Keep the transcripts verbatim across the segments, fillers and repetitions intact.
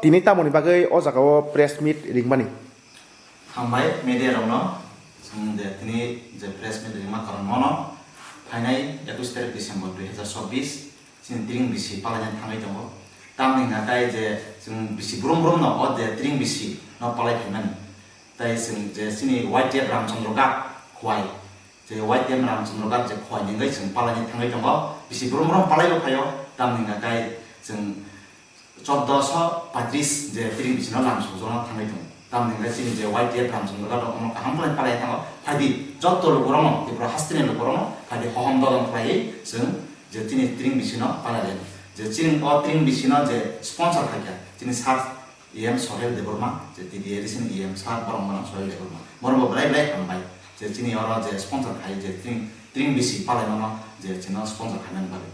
Tini tamoni bagwi o jagao press meet ringmani? Hambai media rokno, chwng je tini je press meet ringma karon mono phainai ekush tarik December dui hazar chobbish chini tring bisi palaina thangwi tongo. Tamni hwnkha khe je chwng bisi brum brum no o je tring bisi no palai phaimani. Tai chwng je chini Y T F Ramchandra Ghat Khowai, je Y T F Ramchandra Ghat je Khowai ni wngwi chwng palaina thangwi tongo. Bisi brum brum palaibo phaio, tamni hwnkha khe chwng chordoso patris je tring bisino lam sojokno thangwi tongo. Tamni hwnkhe chini je Y T F Ramchandra Ghat rok omo kaham khlai palai thango. Phaidi jotto lukurokno, Tripura hasteni lukurokno phaidi hohom dodon khlaiwi chwng je chini tring bisino palai lai. Je chini o tring bisino je sponsor khaikha chini sir E M Sohel Debbarma, je T D A recent E M sir borok mano Sohel Debbarma. Borok bo belai belai hambai. Je chini oro je sponsor khai je tring, tring bisi palai mano je chino sponsor khainani bagwi.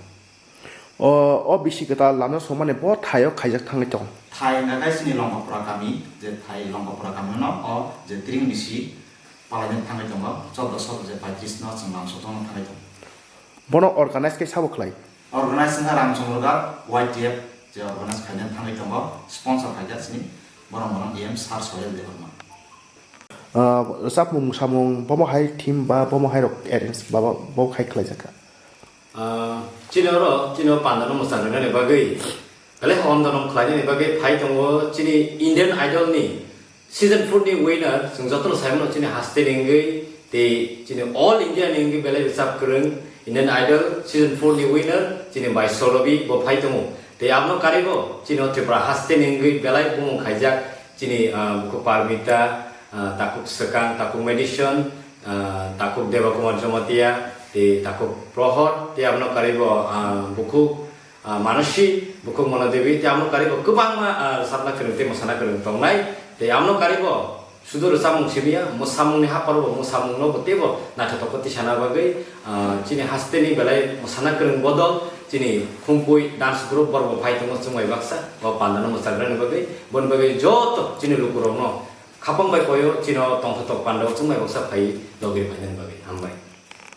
O, o bisi kwtal lamno songmani bo thaio khaijak thangwi tongo. Thai hwnkha khe chini Longkapura kami, je thai Longkapura kami no o je tring bisi palaina thangwi tongo, chordoso je patris no chwng lam sojokno thangwi tongo. Bono organize khe sabo khlai? Organize wngkha Ramchandra Ghat Y T F je organize khaina thangwi tongo, sponsor khaikha chini borok bono E M sir Sohel Debbarma. Ah, rwchapmung samung bomo hai theme ba bomo hai rok arrange ba bo khai khlaijakha? Ah, chini oro, chini o pandano mwchang rwnani bagwi, belai hohom donom khlainani bagwi phai tongo chini Indian Idol ni season four ni winner, chwng jotono saimano chini haste ni wngwi, tei chini all India ni wngwi belai rwchap kwrwng Indian Idol season four ni winner chini bai Solobi bo phai tongo. Tei abono karibo chini o Tripura haste ni wngwi belai bumung khaijak chini, ah, bukhuk Parmita, ah, takhuk Swkang, takhuk Madison, ah, takhuk Deba Kumar Jamatia, tei takhuk Prohor, tei abono karibo, ah, bukhuk, ah, Manasi, bukhuk Mono Devi, tei abono karibo kwbangma, ah, rwchapna kwrwng tei mwsana kwrwng tongnai, tei abono karibo sudu rwchapmung simiya, mwsamungni hapharo bo mwsamungno bo teibo naithotok khe tisana bagwi, ah, chini hasteni belai mwsana kwrwng bodol, chini Khumpui dance group borok bo phai tongo chwng bai baksa, o pandano mwchagrani bagwi, boni bagwi joto chini lukurokno khapang bai koyo chini o tongthotok pandao chwng bai baksa phai logi phainani bagwi. Hambai.